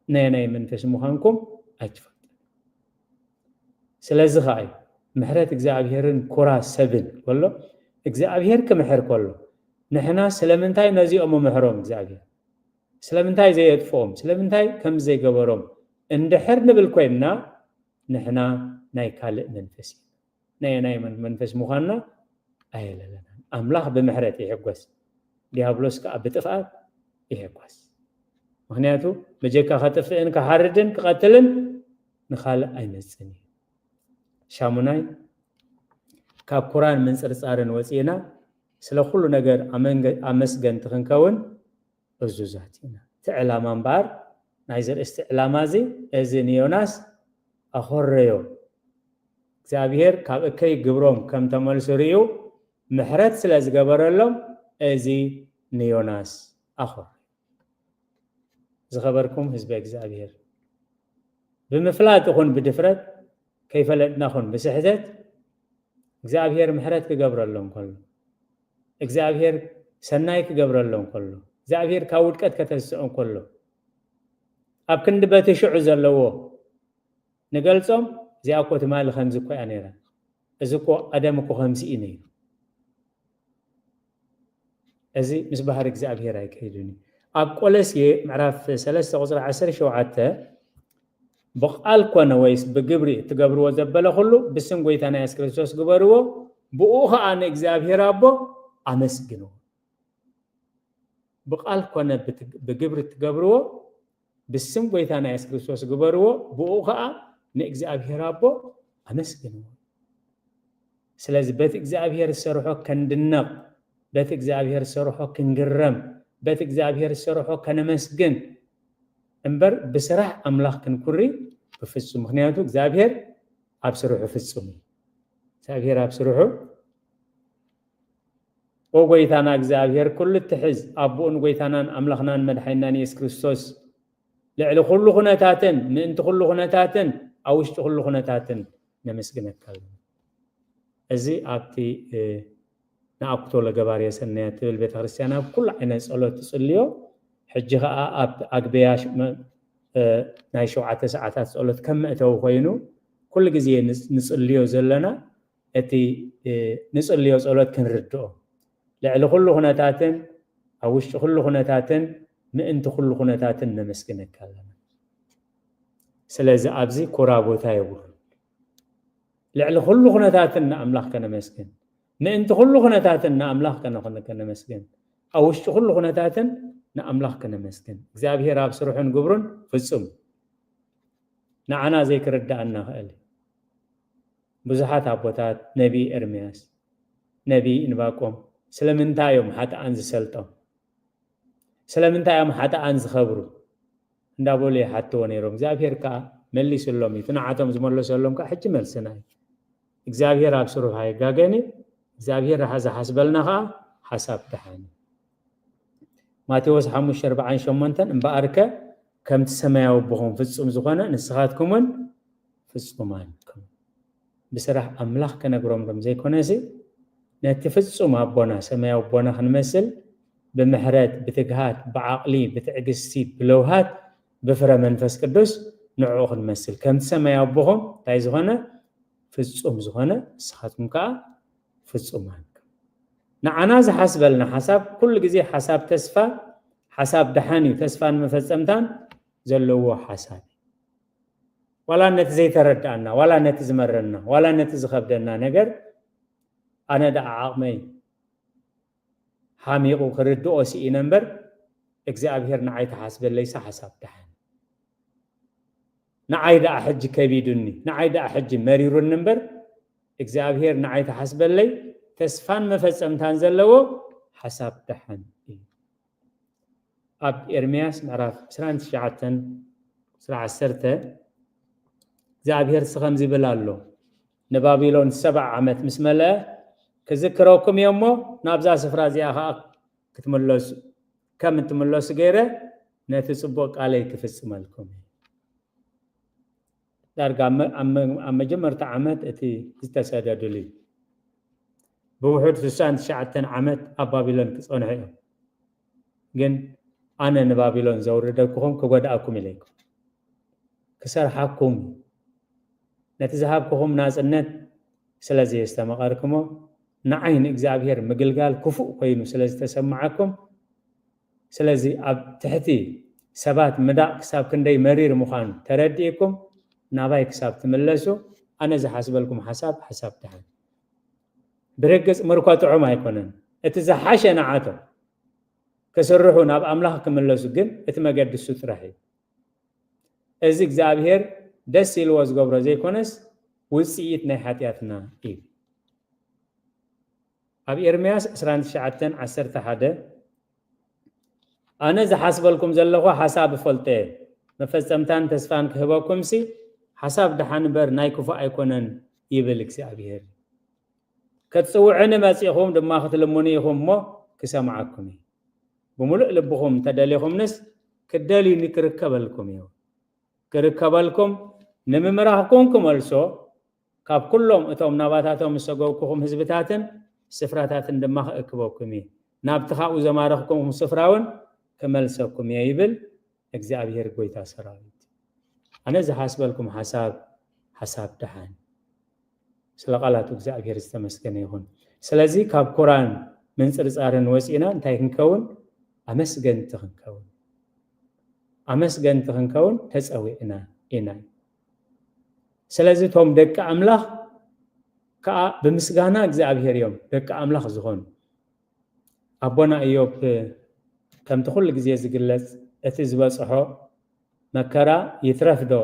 ናይ ናይ መንፈስ ምዃንኩም ኣይትፈልጡን። ስለዚ ኸኣ እዩ ምሕረት እግዚኣብሔርን ኩራ ሰብን" ከሎ፣ እግዚኣብሔር ክምሕር ከሎ፣ ንሕና ስለምንታይ ነዚኦም ምሕሮም እግዚኣብሔር? ስለምንታይ ዘየጥፍኦም? ስለምንታይ ከም ዘይገበሮም እንድሕር ንብል ኮይንና፣ ንሕና ናይ ካልእ መንፈስ ኢና። ናይ ናይ መን-፣ መንፈስ ምዃንና ኣየለለናን። ኣምላኽ ብምሕረት ይሕጎስ፣ ዲያብሎስ ከኣ ብጥፍኣት ይሕጎስ። ምኽንያቱ ብጀካ ከጥፍእን ክሓርድን ክቐትልን ንኻልእ ኣይመጽን እዩ። ሻሙናይ፣ ካብ ኩራን ምንጽርጻርን ወጺእና ስለ ኩሉ ነገር ኣመንገ-፣ ኣመስገንቲ ክንከውን እዙዛት ኢና። እቲ ዕላማ እምበኣር፣ ናይዚ ኣርእስቲ ዕላማ እዚ፣ እዚ ንዮናስ ኣኾረዮ። እግዚኣብሔር ካብ እከይ ግብሮም ከም ተመልሱ ርእዩ፣ ምሕረት ስለ ዝገበረሎም፣ እዚ ንዮናስ ኣኾረዮ። ዝኸበርኩም ህዝበ እግዚኣብሔር፣ ብምፍላጥ ይኹን ብድፍረት፣ ከይፈለጥና ኹን ብስሕተት፣ እግዚኣብሔር ምሕረት ክገብረሎም ከሎ፣ እግዚኣብሔር ሰናይ ክገብረሎም ከሎ፣ እግዚኣብሔር ካብ ውድቀት ከተስኦም ከሎ፣ ኣብ ክንዲ በቲ ሽዑ ዘለዎ ንገልጾም፣ "እዚኣ እኮ ትማሊ ከምዚ እኮ እያ ነይራ፣ እዚ እኮ ቀደም እኮ ከምዚ እዩ ነይሩ።" እዚ ምስ ባህሪ እግዚኣብሔር ኣይከይድን እዩ። ኣብ ቆሎሴ ምዕራፍ ሰለስተ ቁጽሪ ዓሰርተ ሸውዓተ፣ "ብቓል ኮነ ወይስ ብግብሪ እትገብርዎ ዘበለ ኩሉ ብስም ጎይታና የሱስ ክርስቶስ ግበርዎ፣ ብኡ ኸኣ ንእግዚኣብሔር ኣቦ ኣመስግንዎ።" ብቓል ኮነ ብት-፣ ብግብሪ እትገብርዎ ብስም ጎይታና የሱስ ክርስቶስ ግበርዎ፣ ብኡ ኸኣ ንእግዚኣብሔር ኣቦ ኣመስግንዎ። ስለዚ በቲ እግዚኣብሔር ዝሰርሖ ከንድነቕ፣ በቲ እግዚኣብሔር ዝሰርሖ ክንግረም፣ በቲ እግዚኣብሔር ዝሰርሖ ከነመስግን እምበር ብስራሕ ኣምላኽ ክንኩሪ ብፍጹም። ምኽንያቱ እግዚኣብሔር ኣብ ስርሑ ፍጹም እዩ። እግዚኣብሔር ኣብ ስርሑ፣ "ኦ ጎይታና እግዚኣብሔር ኩሉ እትሕዝ፣ ኣቦኡን ጎይታናን ኣምላኽናን መድሓኒናን የሱስ ክርስቶስ፣ ልዕሊ ኩሉ ኩነታትን ምእንቲ ኩሉ ኩነታትን ኣብ ውሽጢ ኩሉ ኩነታትን ነመስግነካ ኣለና።" እዚ ኣብቲ፣ እ፣ ንኣኩቶ ለገባርየ ሰናያት ትብል ቤተክርስትያን ኣብ ኩሉ ዓይነት ጸሎት ትጽልዮ። ሕጂ ኸኣ ኣብ ኣግበያ ሽ- መ- እ፣ ናይ ሸውዓተ ሰዓታት ጸሎት ከም መእተዊ ኮይኑ ኩሉ ግዜ ንጽ- ንጽልዮ ዘለና እቲ እ፣ ንጽልዮ ጸሎት ክንርድኦ ልዕሊ ኩሉ ኩነታትን ኣብ ውሽጢ ኩሉ ኩነታትን ምእንቲ ኩሉ ኩነታትን ነመስግነካ ኣለና። ስለዚ ኣብዚ ኩራ ቦታ የብሉን። ልዕሊ ኩሉ ኩነታትን ንኣምላኽ ከነመስግን፣ ምእንቲ ኩሉ ኩነታትን ንኣምላኽ ከነ- ከነመስግን፣ ኣብ ውሽጢ ኩሉ ኩነታትን ንኣምላኽ ከነመስግን። እግዚኣብሔር ኣብ ስርሑን ግብሩን ፍጹም ንዓና ዘይክርድኣና ክእል እዩ። ብዙሓት ኣቦታት ነቢ ኤርምያስ፣ ነቢ እንባቆም ስለምንታይ እዮም ሓጥኣን ዝሰልጦም? ስለምንታይ እዮም ሓጥኣን ዝኸብሩ? እንዳበሉ ይሓትዎ ነይሮም። እግዚኣብሔር ከዓ መሊስሎም እዩ። እቲ ንዓቶም ዝመለሰሎም ከዓ ሕጂ መልስና እዩ። እግዚኣብሔር ኣብ ስርሑ ኣይጋገን እዩ። እግዚኣብሔር ዝሓስበልና ከዓ ሓሳብ ደሓን እዩ። ማቴዎስ ሓሙሽተ ኣርባዓን ሸሞንተን እምበኣርከ ከምቲ ሰማያዊ ኣቦኹም ፍጹም ዝኾነ ንስኻትኩም እውን ፍጹማን ኢኹም። ብስራሕ ኣምላኽ ከነግሮም ከም ዘይኮነሲ ነቲ ፍጹም ኣቦና ሰማያዊ ኣቦና ክንመስል ብምሕረት፣ ብትግሃት፣ ብዓቕሊ፣ ብትዕግስቲ፣ ብለውሃት፣ ብፍረ መንፈስ ቅዱስ ንዕኡ ክንመስል ከምቲ ሰማያዊ ኣቦኹም እንታይ ዝኾነ ፍጹም ዝኾነ ንስኻትኩም ከዓ ፍጹማን ኢኹም። ንዓና ዝሓስበልና ሓሳብ ኩሉ ግዜ ሓሳብ ተስፋ፣ ሓሳብ ደሓን እዩ። ተስፋን መፈጸምታን ዘለዎ ሓሳብ እዩ። ዋላ ነቲ ዘይተረድኣና፣ ዋላ ነቲ ዝመረና፣ ዋላ ነቲ ዝኸብደና ነገር ኣነ ደኣ ዓቕመይ ሓሚቑ ክርድኦ ስኢነ እምበር እግዚኣብሔር ንዓይ ተሓስበለይሳ ሓሳብ ደሓን። ንዓይ ደኣ ሕጂ ከቢዱኒ፣ ንዓይ ደኣ ሕጂ መሪሩኒ እምበር እግዚኣብሔር ንዓይ ተሓስበለይ ተስፋን መፈጸምታን ዘለዎ ሓሳብ ደሓን እዩ። ኣብ ኤርምያስ ምዕራፍ ዕስራን ትሽዓተን ቁጽሪ ዓሰርተ እግዚኣብሔር ሲ ከምዚ ይብል ኣሎ፣ ንባቢሎን ሰብዓ ዓመት ምስ መለአ ክዝክረኩም እየ እሞ ናብዛ ስፍራ እዚኣ ኸዓ ክትምለሱ ከም እትምለሱ ገይረ ነቲ ጽቡቕ ቃለይ ክፍጽመልኩም እየ። ዳርጋ ኣብ መ- ኣብ መ- ኣብ መጀመርታ ዓመት እቲ ዝተሰደዱሉ እዩ። ብውሑድ ስሳን ትሽዓተን ዓመት ኣብ ባቢሎን ክጸንሑ እዮም። ግን ኣነ ንባቢሎን ዘውርደኩኹም ክጎድኣኩም ኢለይኩም ክሰርሓኩም ነቲ ዝሃብኩኹም ናጽነት ስለ ዘየስተማቐርክሞ ንዓይ ንእግዚኣብሔር ምግልጋል ክፉእ ኮይኑ ስለ ዝተሰማዓኩም ስለዚ ኣብ ትሕቲ ሰባት ምዳቕ ክሳብ ክንደይ መሪር ምዃኑ ተረዲእኩም ናባይ ክሳብ ትምለሱ ኣነ ዝሓስበልኩም ሓሳብ ሓሳብ ደሓን። ብርግጽ ምርኮ ጥዑም ኣይኮነን። እቲ ዝሓሸ ንዓቶም ክስርሑ ናብ ኣምላኽ ክምለሱ ግን እቲ መገዲ እሱ ጥራሕ እዩ። እዚ እግዚኣብሔር ደስ ኢልዎ ዝገብሮ ዘይኮነስ ውጽኢት ናይ ሓጢኣትና እዩ። ኣብ ኤርምያስ ዕስራን ትሽዓተን ዓሰርተ ሓደ ኣነ ዝሓስበልኩም ዘለኹ ሓሳብ እፈልጦ እየ፣ መፈጸምታን ተስፋን ክህበኩምሲ ሓሳብ ደሓን እምበር ናይ ክፉእ ኣይኮነን ይብል እግዚኣብሔር። ክትጽውዑኒ መጺኹም ድማ ክትልምኑ ኢኹም እሞ ክሰምዓኩም እዩ። ብምሉእ ልብኹም እንተደሊኹምንስ ክደልዩኒ ክርከበልኩም እዩ። ክርከበልኩም ንምምራኽኩም ክመልሶ ካብ ኩሎም እቶም ናባታቶም ዝሰጎግኩኹም ህዝብታትን ስፍራታትን ድማ ክእክበኩም እየ። ናብቲ ካብኡ ዘማረኽኩም ስፍራ እውን ክመልሰኩም እየ ይብል እግዚኣብሔር ጎይታ ሰራዊት። ኣነ ዝሓስበልኩም ሓሳብ ሓሳብ ደሓን። ስለ ቃላቱ እግዚኣብሔር ዝተመስገነ ይኹን። ስለዚ ካብ ኩራን ምንጽርጻርን ወፂእና እንታይ ክንከውን? ኣመስገንቲ ክንከውን። ኣመስገንቲ ክንከውን ተፀዊዕና ኢና። ስለዚ እቶም ደቂ ኣምላኽ ከዓ ብምስጋና እግዚኣብሔር እዮም ደቂ ኣምላኽ ዝኾኑ። ኣቦና እዮብ ከምቲ ኩሉ ግዜ ዝግለጽ እቲ ዝበጽሖ መከራ ይትረፍ ዶ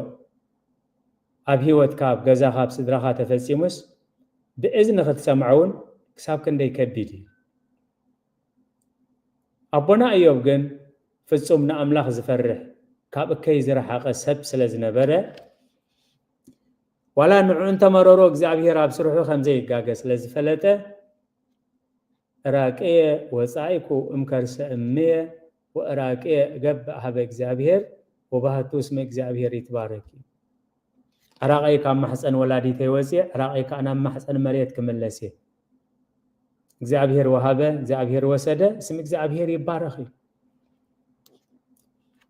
ኣብ ህይወትካ ኣብ ገዛኻ ኣብ ስድራኻ ተፈጺሙስ ብእዝኒ ክትሰምዖ እውን ክሳብ ክንደይ ከቢድ እዩ። ኣቦና እዮብ ግን ፍጹም ንኣምላኽ ዝፈርሕ ካብ እከይ ዝረሓቐ ሰብ ስለ ዝነበረ ዋላ ንዑ እንተመረሮ እግዚኣብሔር ኣብ ስርሑ ከም ዘይጋገ ስለ ዝፈለጠ ራቅየ ወጻኢኩ እምከርሰ እምየ ወእራቅየ እገብእ ሀበ እግዚኣብሔር ወባህቱ እስመ እግዚኣብሔር ይትባረክ። ዕራቀይ ካብ ማሕፀን ወላዲተይ ወፅየ ዕራቀይ ከዓ ናብ ማሕፀን መሬት ክምለስ እየ። እግዚኣብሔር ወሃበ፣ እግዚኣብሔር ወሰደ፣ ስም እግዚኣብሔር ይባረኽ እዩ።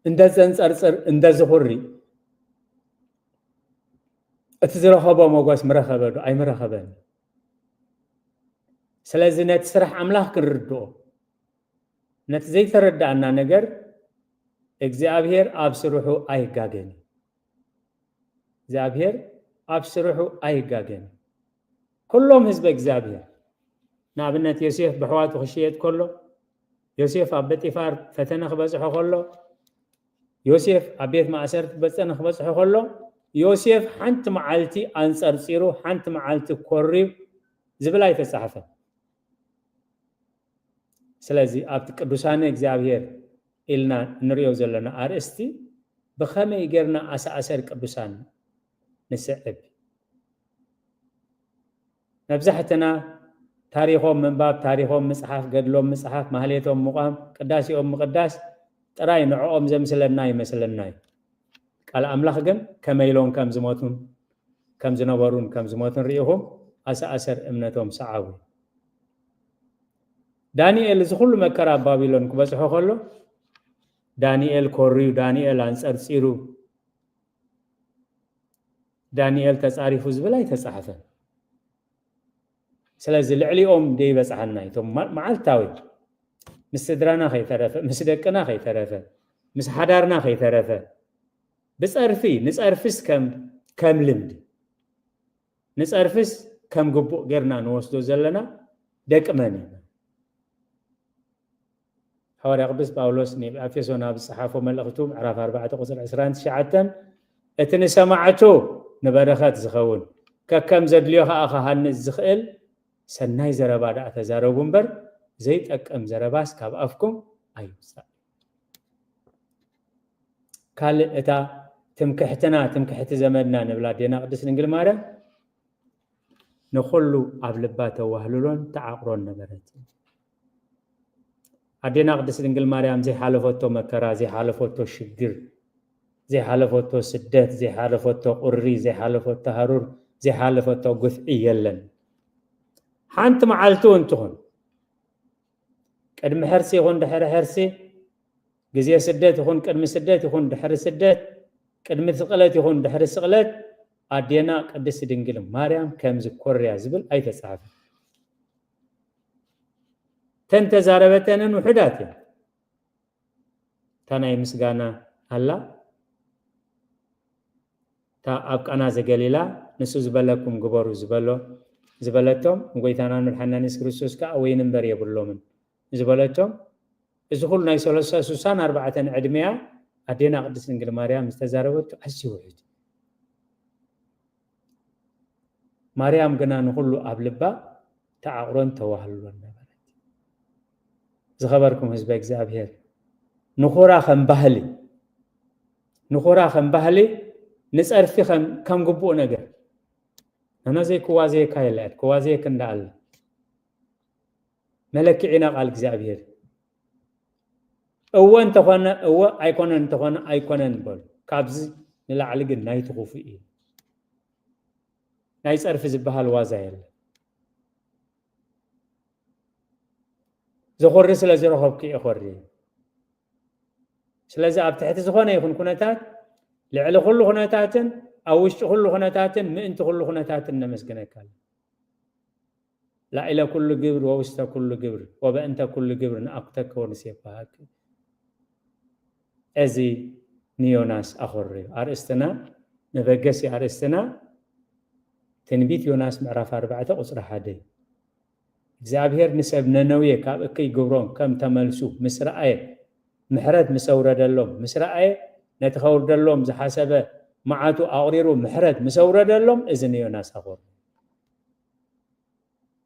እንደ ዘንጸርጽር፣ እንደ ዝኹሪ፣ እቲ ዝረኸቦ ሞገስ ምረኸበ ዶ ኣይምረኸበን? ስለዚ ነቲ ስራሕ ኣምላኽ ክንርድኦ፣ ነቲ ዘይተረዳኣና ነገር እግዚኣብሔር ኣብ ስርሑ ኣይጋገን እዩ። እግዚኣብሔር ኣብ ስርሑ ኣይጋገን እዩ። ኩሎም ህዝበ እግዚኣብሔር፣ ንኣብነት ዮሴፍ ብሕዋቱ ክሽየጥ ከሎ፣ ዮሴፍ ኣብ በጢፋር ፈተነ ክበፅሖ ከሎ፣ ዮሴፍ ኣብ ቤት ማእሰርቲ ፈተነ ክበፅሖ ከሎ፣ ዮሴፍ ሓንቲ መዓልቲ ኣንፀርፂሩ፣ ሓንቲ መዓልቲ ኮርዩ ዝብል ኣይተፃሕፈን። ስለዚ ኣብቲ ቅዱሳነ እግዚኣብሔር ኢልና እንሪኦ ዘለና ኣርእስቲ ብኸመይ ጌርና ኣሰኣሰር ቅዱሳን ንስዕብ? መብዛሕትና ታሪኾም ምንባብ፣ ታሪኾም ምጽሓፍ፣ ገድሎም ምጽሓፍ፣ ማህሌቶም ምቋም፣ ቅዳሴኦም ምቕዳስ ጥራይ ንዕኦም ዘምስለና ይመስለና እዩ። ቃል ኣምላኽ ግን ከመይ ኢሎም ከም ዝሞቱን ከም ዝነበሩን ከም ዝሞቱን ርኢኹም ኣሰኣሰር እምነቶም ሰዓቡ። ዳንኤል እዚ ኩሉ መከራ ኣብ ባቢሎን ክበጽሖ ከሎ፣ ዳንኤል ኮርዩ፣ ዳንኤል ኣንጸርጺሩ፣ ዳንኤል ተጻሪፉ ዝብል ኣይተጻሕፈን። ስለዚ ልዕሊኦም ደይበጽሓና እቶም ማ-፣ መዓልታዊ ምስ ስድራና ከይተረፈ፣ ምስ ደቅና ከይተረፈ፣ ምስ ሓዳርና ከይተረፈ፣ ብጸርፊ፣ ንጸርፍስ ከም፣ ከም ልምዲ፣ ንጸርፍስ ከም ግቡእ ጌርና ንወስዶ ዘለና ደቂ መን ኢና? ሓዋርያ ቅዱስ ጳውሎስ ንኤፌሶን ኣብ ዝጸሓፎ መልእኽቱ ምዕራፍ ኣርባዕተ ቁጽሪ ዕስራን ትሽዓተን፣ "እቲ ንሰማዕቱ ንበረኸት ዝኸውን፣ ከከም ዘድልዮ ኸኣ ክሃንጽ ዝኽእል ሰናይ ዘረባ ደኣ ተዛረቡ እምበር፣ ዘይጠቅም ዘረባስ ካብ ኣፍኩም ኣይውጻእ." ካልእ እታ ትምክሕትና፣ ትምክሕቲ ዘመድና ንብላ ኣዴና ቅድስት ድንግል ማርያም፣ ንኹሉ ኣብ ልባ ተዋህልሎን ተዓቕሮን ነበረት። ኣዴና ቅድስት ድንግል ማርያም ዘይሓለፈቶ መከራ፣ ዘይሓለፈቶ ሽግር፣ ዘይሓለፈቶ ስደት፣ ዘይሓለፈቶ ቁሪ፣ ዘይሓለፈቶ ሃሩር፣ ዘይሓለፈቶ ግፍዒ የለን። ሓንቲ መዓልቲ እውን ትኹን፣ ቅድሚ ሕርሲ ይኹን ድሕሪ ሕርሲ፣ ግዜ ስደት ይኹን ቅድሚ ስደት ይኹን ድሕሪ ስደት፣ ቅድሚ ስቕለት ይኹን ድሕሪ ስቕለት፣ ኣዴና ቅድስት ድንግል ማርያም ከምዚ ኮርያ ዝብል ኣይተጻሕፈን። ተን ተዛረበተንን ውሑዳት እየን። እታ ናይ ምስጋና ኣላ፣ እታ ኣብ ቃና ዘገሊላ ንሱ ዝበለኩም ግበሩ ዝበሎ፣ ዝበለቶም፣ ንጎይታናን መድሓናን የሱስ ክርስቶስ ከኣ ወይኒ እምበር የብሎምን ዝበለቶም፣ እዚ ኩሉ ናይ ሰለስተ፣ ስሳን ኣርባዕተን ዕድሜያ ኣዴና ቅድስት ድንግል ማርያም ዝተዛረበቶ ኣዝዩ ውሑድ። ማርያም ግና ንኹሉ ኣብ ልባ ተዓቕሮን ተዋህልሎን ነበረት። ዝኸበርኩም ህዝበ እግዚኣብሔር፣ ንኹራ ከም ባህሊ፣ ንኹራ ከም ባህሊ፣ ንጸርፊ ከም፣ ከም ግቡእ ነገር፣ ንሕና ዘይክዋዘየካ የለ፣ ክዋዘየክ እንዳ ኣለ። መለክዒና ቃል እግዚኣብሔር። እወ እንተኾነ እወ፣ ኣይኮነን እንተኾነ ኣይኮነን በሉ። ካብዚ ንላዕሊ ግን ናይቲ ክፉእ እዩ። ናይ ጸርፊ ዝበሃል ዋዛ የለን። ዘኾሪ ስለ ዝረኸብኩ እየ ኾሪ። ስለዚ ኣብ ትሕቲ ዝኾነ ይኹን ኩነታት፣ ልዕሊ ኩሉ ኩነታትን ኣብ ውሽጢ ኩሉ ኩነታትን ምእንቲ ኩሉ ኩነታትን ነመስግነካ ኣለና። ላዕለ ኩሉ ግብር ወውስተ ኩሉ ግብር ወበእንተ ኩሉ ግብር ንኣኩተከ ወንሴብሐከ። እዚ ንዮናስ ኣኾርዩ። ኣርእስትና፣ መበገሲ ኣርእስትና፣ ትንቢት ዮናስ ምዕራፍ ኣርባዕተ ቁጽሪ ሓደ እዩ። እግዚኣብሔር ንሰብ ነነዌ ካብ እከይ ግብሮም ከም ተመልሱ ምስ ረኣየ፣ ምሕረት ምስ ኣውረደሎም፣ ምስ ረኣየ፣ ነቲ ከውርደሎም ዝሓሰበ መዓቱ ኣቑሪሩ ምሕረት ምስ ኣውረደሎም፣ እዚ ንዮናስ ኣኾርዩ።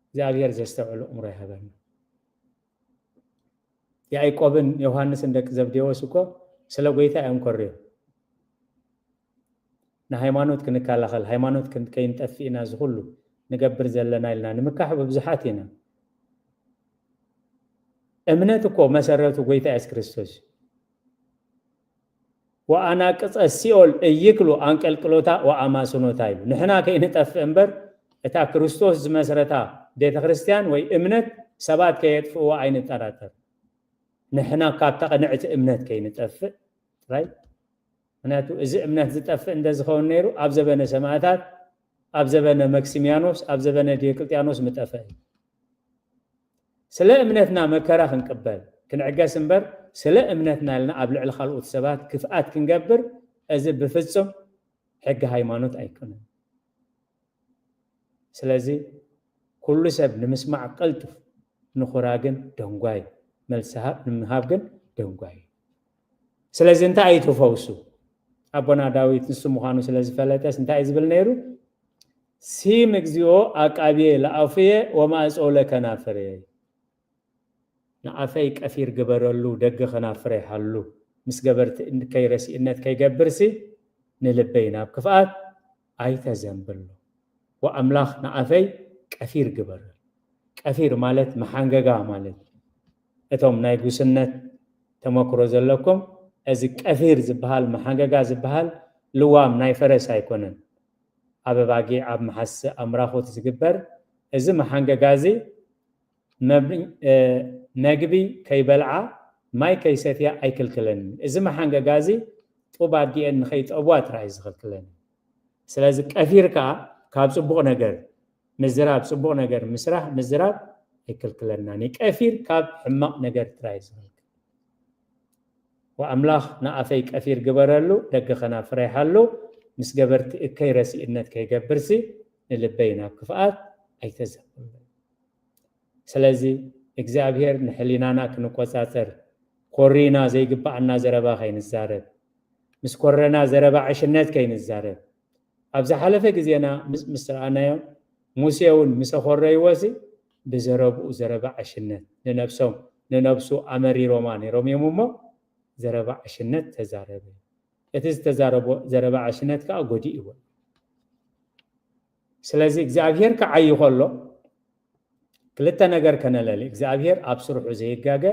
እግዚኣብሔር ዘስተውዕል ኣእምሮ ይሃበና። ያዕቆብን ዮሃንስን ደቂ ዘብዴዎስ እኮ ስለ ጐይታ እዮም ኮርዮም። ንሃይማኖት ክንከላኸል፣ ሃይማኖት ክን-፣ ከይንጠፍእ ኢና እዚ ኩሉ ንገብር ዘለና ኢልና ንምካሕ ብዙሓት ኢና። እምነት እኮ መሰረቱ ጐይታ የሱስ ክርስቶስ እዩ። "ወአናቅጸ ሲኦል እይክሉ አንቀልቅሎታ ወአማስኖታ" ይብል። ንሕና ከይንጠፍእ እምበር፣ እታ ክርስቶስ ዝመስረታ ቤተ ክርስቲያን ወይ እምነት ሰባት ከየጥፍእዎ ኣይንጠራጠር። ንሕና ካብታ ቅንዕቲ እምነት ከይንጠፍእ ጥራይ። ምክንያቱ እዚ እምነት ዝጠፍእ እንተዝኸውን ነይሩ፣ ኣብ ዘበነ ሰማዕታት፣ ኣብ ዘበነ መክሲሚያኖስ፣ ኣብ ዘበነ ዲዮቅልጥያኖስ ምጠፍአ እዩ። ስለ እምነትና መከራ ክንቅበል ክንዕገስ እምበር፣ ስለ እምነትና ኢልና ኣብ ልዕሊ ካልኦት ሰባት ክፍኣት ክንገብር፣ እዚ ብፍጹም ሕጊ ሃይማኖት ኣይኮነን። ስለዚ ኩሉ ሰብ ንምስማዕ ቀልጡፍ፣ ንኹራ ግን ደንጓይ፣ መልሲ ሃብ ንምሃብ ግን ደንጓይ። ስለዚ እንታይ እዩ እቲ ፈውሱ? ኣቦና ዳዊት ንሱ ምዃኑ ስለ ዝፈለጠስ እንታይ እዩ ዝብል ነይሩ? ሲም እግዚኦ አቃብየ ለአፉየ ወማእጾ ለከናፍርየ። ንኣፈይ ቀፊር ግበረሉ፣ ደገ ከናፍረይ ሃሉ። ምስ ገበርቲ እንከይ ረሲእነት ከይገብርሲ ንልበይ ናብ ክፍኣት ኣይተዘንብሎ። ወኣምላኽ ንኣፈይ ቀፊር ግበረሉ። ቀፊር ማለት መሓንገጋ ማለት እዩ። እቶም ናይ ጉስነት ተመክሮ ዘለኩም፣ እዚ ቀፊር ዝበሃል መሓንገጋ ዝበሃል ልዋም ናይ ፈረስ ኣይኮነን። ኣብ ኣባጊዕ፣ ኣብ መሓስእ፣ ኣብ ምራኹት ዝግበር እዚ መሓንገጋ እዚ መብ-፣ እ፣ መግቢ ከይበልዓ ማይ ከይሰትያ ኣይክልክለንን። እዚ መሓንገጋ እዚ ጡብ ኣዲአን ንኸይጠብዋ ጥራይ እዩ ዝኽልክለንን። ስለዚ ቀፊር ከኣ ካብ ጽቡቕ ነገር ምዝራብ፣ ጽቡቕ ነገር ምስራሕ፣ ምዝራብ ኣይክልክለናን እዩ። ቀፊር ካብ ሕማቕ ነገር ጥራይ እዩ ዝኽልክል። ወኣምላኽ ንኣፈይ ቀፊር ግበረሉ፣ ደገ ከናፍረይ ሓሉ፣ ምስ ገበርቲ እከይ ረሲእነት ከይገብርሲ ንልበይ ናብ ክፍኣት ኣይተዘንብሎ። ስለዚ እግዚኣብሔር ንሕሊናና ክንቆጻጸር፣ ኮሪና ዘይግብኣና ዘረባ ከይንዛረብ፣ ምስ ኮረና ዘረባ ዕሽነት ከይንዛረብ። ኣብ ዝሓለፈ ግዜና ምስ፣ ምስ ረኣናዮ፣ ሙሴ እውን ምስ ኣኾረይዎ ሲ ብዘረብኡ ዘረባ ዕሽነት ንነብሶም፣ ንነብሱ ኣመሪሮማ ነይሮም እዮም እሞ ዘረባ ዕሽነት ተዛረበ። እቲ ዝተዛረቦ ዘረባ ዕሽነት ከኣ ጎዲእዎ። ስለዚ እግዚኣብሔር ክዓዪ ከሎ ክልተ ነገር ከነለሊ፣ እግዚኣብሔር ኣብ ስርሑ ዘይጋገ፣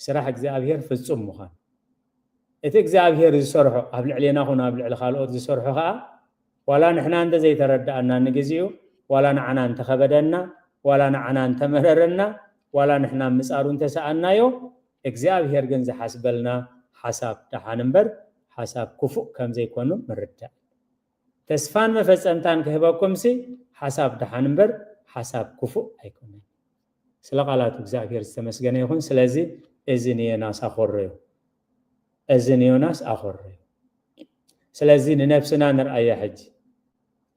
ስራሕ እግዚኣብሔር ፍጹም ምዃን። እቲ እግዚኣብሔር ዝሰርሖ ኣብ ልዕሌና ኹን ኣብ ልዕሊ ካልኦት ዝሰርሖ ኸኣ ዋላ ንሕና እንተ ዘይተረዳእና ንግዚኡ፣ ዋላ ንዓና እንተኸበደና፣ ዋላ ንዓና እንተመረረና፣ ዋላ ንሕና ምጻሩ እንተሰኣናዮ፣ እግዚኣብሔር ግን ዝሓስበልና ሓሳብ ደሓን እምበር ሓሳብ ክፉእ ከም ዘይኮኑ ምርዳእ። ተስፋን መፈጸምታን ክህበኩምሲ ሓሳብ ደሓን እምበር ሓሳብ ክፉእ ኣይኮነን። ስለ ቃላቱ እግዚኣብሔር ዝተመስገነ ይኹን። ስለዚ እዚ ንዮናስ ኣኾረዮ፣ እዚ ንዮናስ ኣኾረዮ። ስለዚ ንነብስና ንርኣያ ሕጂ።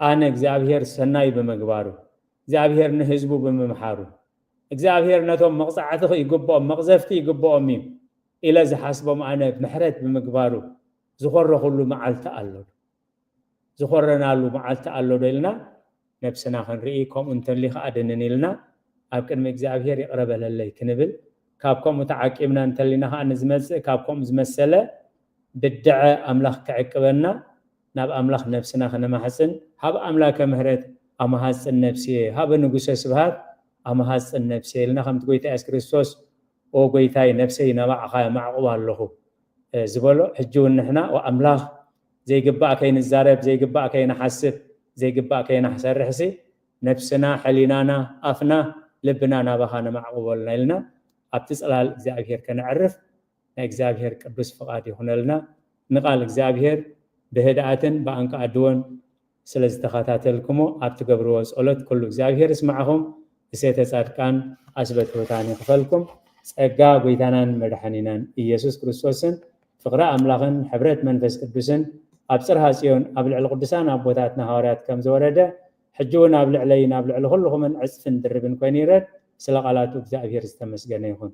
ኣነ እግዚኣብሔር ሰናይ ብምግባሩ፣ እግዚኣብሔር ንህዝቡ ብምምሓሩ፣ እግዚኣብሔር ነቶም መቕጻዕቲ ይግብኦም፣ መቕዘፍቲ ይግብኦም እዩ ኢለ ዝሓስቦም ኣነ ምሕረት ብምግባሩ ዝኾረኹሉ መዓልቲ ኣሎ ዶ? ዝኾረናሉ መዓልቲ ኣሎ ዶ ኢልና ነብስና ክንርኢ፣ ከምኡ እንተሊ ኸኣ ድንን ኢልና ኣብ ቅድሚ እግዚኣብሔር ይቕረ በለለይ ክንብል፣ ካብ ከምኡ ተዓቂብና እንተሊና ኸኣ ንዝመጽእ ካብ ከምኡ ዝመሰለ ብድዐ ኣምላኽ ክዕቅበና ናብ ኣምላኽ ነብስና ከነማሕጽን፣ ሃብ ኣምላከ ምህረት ኣማሃጽን ነብስየ፣ ሃበ ንጉሰ ስብሃት ኣማሃጽን ነብስየ ኢልና ከምቲ ጎይታ የሱስ ክርስቶስ ኦ ጎይታይ ነብሰይ ናባዕኻ የማዕቑባ ኣለኹ፣ እ፣ ዝበሎ፣ ሕጂ እውን ንሕና፣ ኦ ኣምላኽ፣ ዘይግባእ ከይንዛረብ፣ ዘይግባእ ከይንሓስብ፣ ዘይግባእ ከይናሰርሕሲ፣ ነብስና፣ ሕሊናና፣ ኣፍና፣ ልብና ናባኻ ነማዕቑበልና ኢልና ኣብቲ ጽላል እግዚኣብሔር ከነዕርፍ ናይ እግዚኣብሔር ቅዱስ ፍቓድ ይኹነልና። ንቓል እግዚኣብሔር ብህድኣትን ብኣንቃ ኣድወን ስለ ዝተኸታተልኩሞ ኣብ ትገብርዎ ጸሎት ኩሉ እግዚኣብሔር ይስማዕኹም። እሴተ ጻድቃን ኣስበትወታን ይኽፈልኩም። ጸጋ ጎይታናን መድሓኒናን ኢየሱስ ክርስቶስን ፍቕሪ ኣምላኽን ሕብረት መንፈስ ቅዱስን ኣብ ጽርሃ ጽዮን ኣብ ልዕሊ ቅዱሳን ኣቦታትና ሃዋርያት ከም ዝወረደ ሕጂ እውን ኣብ ልዕለይን ኣብ ልዕሊ ኩልኹምን ዕጽፍን ድርብን ኮይኑ ይረድ። ስለ ቃላቱ እግዚኣብሔር ዝተመስገነ ይኹን።